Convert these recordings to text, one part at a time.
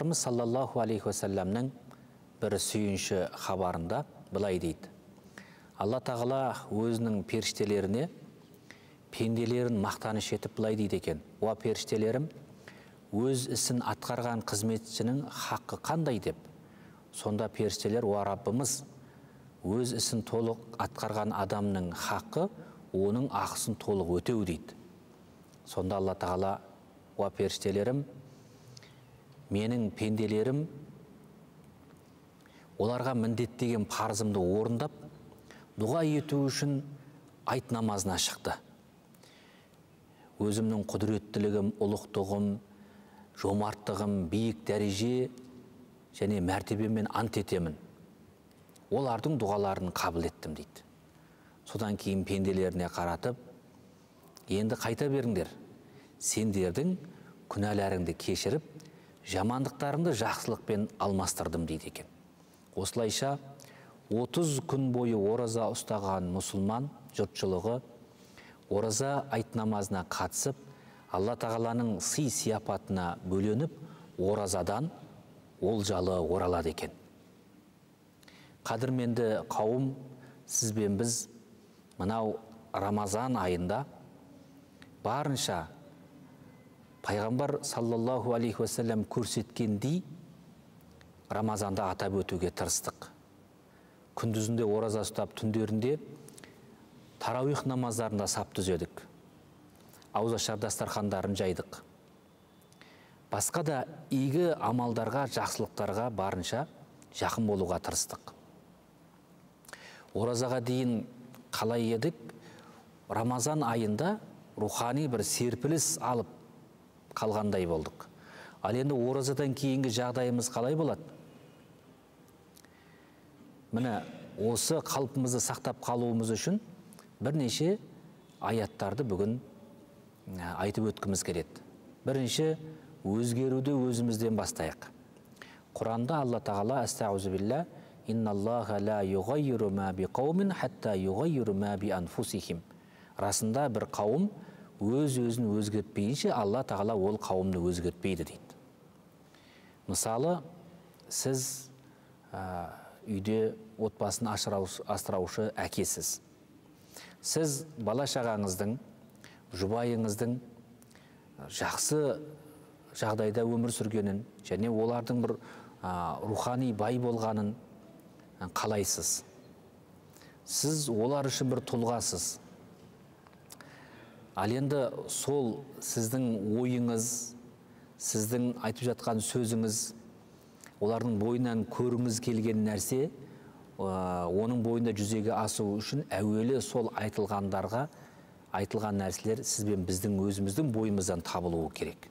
Пайғамбарымыз саллаллаху алейхи уассаламның бір сүйінші хабарында былай дейді. Алла тағала өзінің періштелеріне пенделерін мақтаныш етіп былай дейді екен. Уа періштелерім, өз ісін атқарған қызметшінің хақы қандай деп. Сонда періштелер, уа Раббымыз, өз ісін толық атқарған адамның хақы оның ақысын толық өтеу дейді. Сонда Алла тағала, уа періштелерім, менің пенделерім оларға міндеттеген парызымды орындап, дұға ету үшін айт намазына шықты. Өзімнің құдіреттілігім, ұлықтығым, жомарттығым, биік дәреже және мәртебеммен ант етемін. Олардың дұғаларын қабыл еттім дейді. Содан кейін пенделеріне қаратып, енді қайта беріңдер, сендердің күнәларыңды кешіріп, жамандықтарыңды жақсылықпен алмастырдым дейді екен. Осылайша 30 күн бойы ораза ұстаған мұсылман жұртшылығы ораза айт намазына қатысып, Алла тағаланың сый-сияпатына бөленіп, оразадан олжалы оралады екен. Қадірменді қауым, сіз бен біз мынау Рамазан айында барынша Пайғамбар саллаллаху алейхи уассалам көрсеткендей Рамазанды атап өтуге тырыстық. Күндізінде ораза ұстап, түндерінде тарауих намаздарында сап түзедік. Ауызашар дастархандарын жайдық. Басқа да игі амалдарға, жақсылықтарға барынша жақын болуға тырыстық. Оразаға дейін қалай едік, Рамазан айында рухани бір серпіліс алып қалғандай болдық. Ал енді оразадан кейінгі жағдайымыз қалай болады? Міне, осы қалпымызды сақтап қалуымыз үшін бірнеше аяттарды бүгін айтып өткіміз келеді. Бірінші, өзгеруді өзімізден бастайық. Құранда Алла тағала әстәғузу билла, инналлаха ла юғаййиру ма би қаумин хатта юғаййиру ма би анфусихим. Расында бір қауым өз-өзін өзгертпейінше Алла тағала ол қауымды өзгертпейді дейді. Мысалы, сіз үйде отбасын асыраушы әкесіз. Сіз бала шағаңыздың, жұбайыңыздың жақсы жағдайда өмір сүргенін және олардың бір рухани бай болғанын қалайсыз. Сіз олар үшін бір тұлғасыз. Ал енді сол сіздің ойыңыз, сіздің айтып жатқан сөзіңіз, олардың бойынан көріңіз келген нәрсе, оның бойында жүзеге асу үшін әуелі сол айтылғандарға, айтылған нәрселер сіз бен біздің өзіміздің бойымыздан табылуы керек.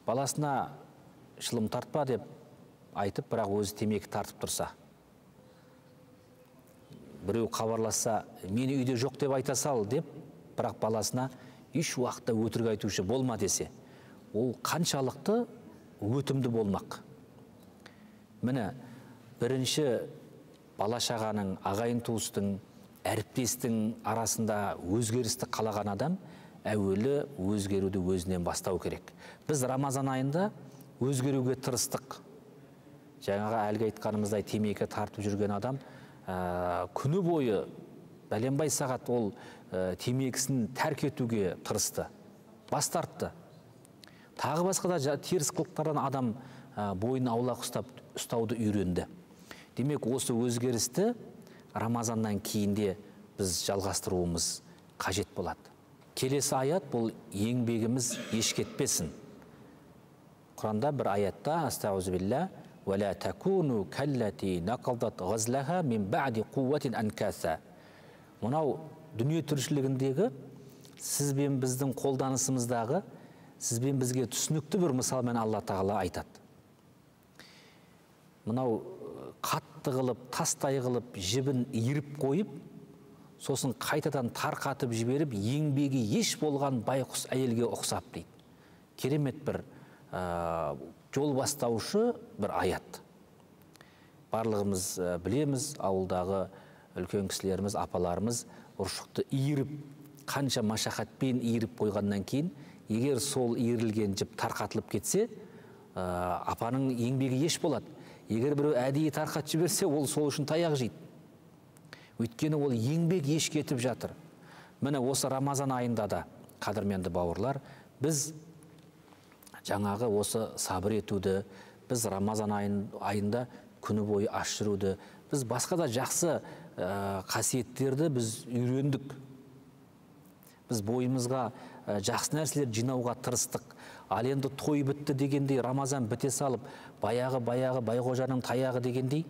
Баласына шылым тартпа деп айтып, бірақ өзі темекі тартып тұрса, біреу хабарласса, мені үйде жоқ деп айта сал деп, бірақ баласына еш уақытта өтірік айтушы болма десе, ол қаншалықты өтімді болмақ. Міне, бірінші бала шағаның, ағайын туыстың, әріптестің арасында өзгерісті қалаған адам әуелі өзгеруді өзінен бастау керек. Біз Рамазан айында өзгеруге тырыстық. Жаңағы әлгі айтқанымыздай темекі тартып жүрген адам күні бойы бәленбай сағат ол темекісін тәрк етуге тырысты, бас тартты. Тағы басқа да теріс қылықтардан адам бойын аулақ ұстауды үйренді. Демек, осы өзгерісті Рамазаннан кейінде біз жалғастыруымыз қажет болады. Келесі аят бұл еңбегіміз еш кетпесін. Құранда бір аятта астағузу билла уа ла такуну каллати нақадат ғазлаха мин баъди қувватин анкаса. Мынау дүние тіршілігіндегі сіз бен біздің қолданысымыздағы сіз бен бізге түсінікті бір мысалмен Алла тағала айтады. Мынау қатты қылып, тастай қылып, жібін иіріп қойып, сосын қайтадан тарқатып жіберіп, еңбегі еш болған байқұс әйелге ұқсап дейді. Керемет бір жол бастаушы бір аят. Барлығымыз білеміз, ауылдағы үлкен кісілеріміз, апаларымыз ұршықты иіріп, қанша машақатпен иіріп қойғаннан кейін, егер сол иірілген жіп тарқатылып кетсе, апаның еңбегі еш болады. Егер біреу әдейі тарқатып жіберсе, ол сол үшін таяқ жейді. Өйткені ол еңбек еш кетіп жатыр. Міне осы Рамазан айында да, қадірменді бауырлар, біз жаңағы осы сабыр етуді, біз Рамазан айында күні бойы аш жүруді, біз басқа да жақсы қасиеттерді біз үйрендік. Біз бойымызға жақсы нәрселер жинауға тырыстық. Ал енді той бітті дегендей, Рамазан біте салып, баяғы Байқожаның таяғы дегендей,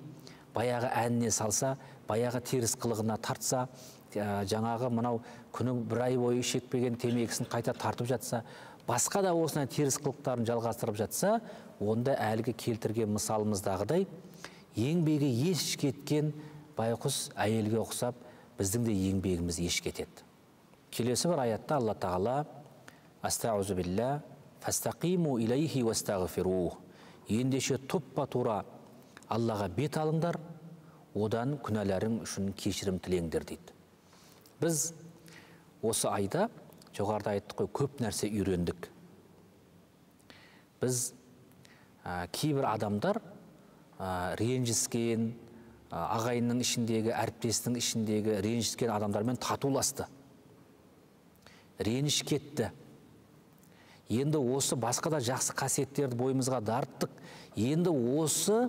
баяғы әніне салса, баяғы теріс қылығына тартса, жаңағы мынау күні бір ай бойы шекпеген темекісін қайта тартып жатса, басқа да осындай теріс қылықтарын жалғастырып жатса, онда әлгі келтірген мысалымыздағыдай еңбегі еш кеткен байқұс әйелге ұқсап, біздің де еңбегіміз еш кетеді. Келесі бір аятта Алла Тағала астаузу билла фастақиму илайхи вастағфирух. Ендеше тұппа тура Аллаға бет алыңдар, одан күнәларың үшін кешірім тілеңдер дейді. Біз осы айда жоғарыда айттық қой, көп нәрсе үйрендік. Біз кейбір адамдар ренжіскен, ағайынның ішіндегі, әріптестің ішіндегі ренжіскен адамдармен татуласты. Реніш кетті. Енді осы басқа да жақсы қасиеттерді бойымызға дарттық. Енді осы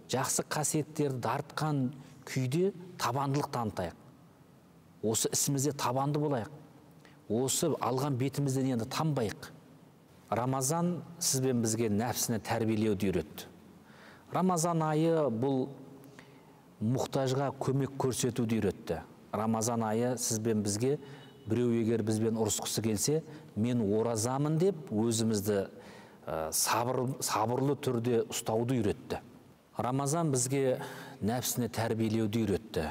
жақсы қасиеттерді дартқан күйде табандылық танытайық. Осы ісімізде табанды болайық. Осы алған бетімізден енді танбайық. Рамазан сіз бен бізге нәпсіні тәрбиелеуді үйретті. Рамазан айы бұл мұқтажға көмек көрсетуді үйретті. Рамазан айы сіз бен бізге біреу егер бізбен ұрысқысы келсе, мен оразамын деп өзімізді сабырлы түрде ұстауды үйретті. Рамазан бізге нәпсіні тәрбиелеуді үйретті.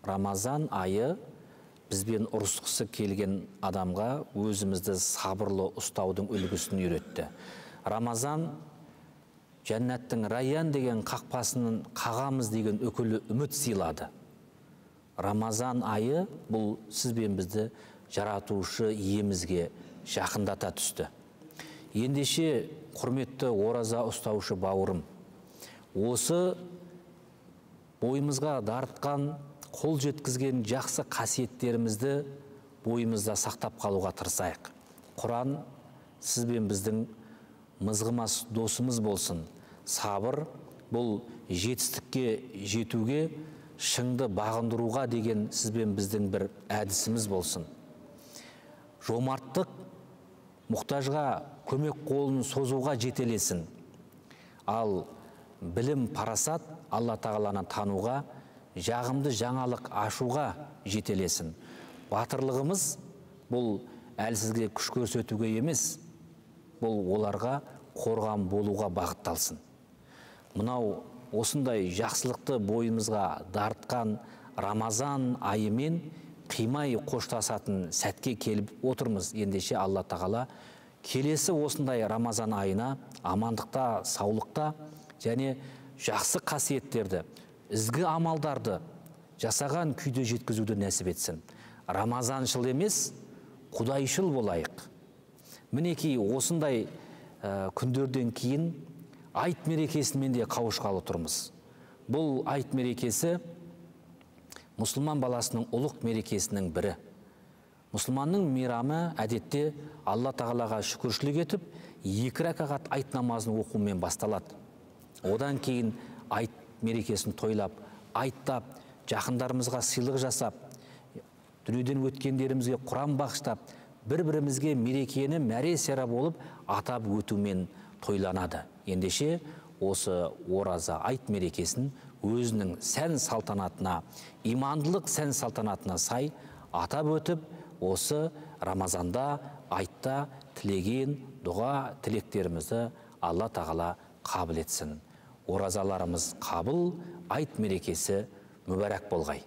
Рамазан айы бізбен ұрысқысы келген адамға өзімізді сабырлы ұстаудың үлгісін үйретті. Рамазан жәннаттың Райян деген қақпасының қағамыз деген үкілі үміт сыйлады. Рамазан айы бұл сіз бен бізді жаратушы иемізге жақындата түсті. Ендеше, құрметті ораза ұстаушы бауырым, осы бойымызға дарытқан, қол жеткізген жақсы қасиеттерімізді бойымызда сақтап қалуға тырысайық. Құран сіз бен біздің мызғымас досымыз болсын. Сабыр бұл жетістікке жетуге, шыңды бағындыруға деген сіз бен біздің бір әдісіміз болсын. Жомарттық мұқтажға көмек қолын созуға жетелесін. Ал білім, парасат Алла Тағаланы тануға, жағымды жаңалық ашуға жетелесін. Батырлығымыз бұл әлсізге күш көрсетуге емес, бұл оларға қорған болуға бағытталсын. Мынау осындай жақсылықты бойымызға дарытқан Рамазан айымен қимай қоштасатын сәтке келіп отырмыз. Ендеше Алла Тағала келесі осындай Рамазан айына амандықта, саулықта және жақсы қасиеттерді, ізгі амалдарды жасаған күйде жеткізуді нәсіп етсін. Рамазаншыл емес, құдайшыл болайық. Мінекей осындай күндерден кейін айт мерекесімен де қауышқалы тұрмыз. Бұл айт мерекесі мұсылман баласының ұлық мерекесінің бірі. Мұсылманның мейрамы әдетте Алла Тағалаға шүкіршілік етіп, 2 ракағат айт намазын оқумен басталады. Одан кейін айт мерекесін тойлап, айттап, жақындарымызға сыйлық жасап, дүниеден өткендерімізге құран бағыштап, бір-бірімізге мерекені мәре-сәре болып атап өтумен тойланады. Ендеше осы ораза айт мерекесін өзінің сән салтанатына, имандылық сән салтанатына сай атап өтіп, осы Рамазанда айтта тілеген дұға тілектерімізді Алла Тағала қабыл етсін. Оразаларымыз қабыл, айт мерекесі мүбәрәк болғай.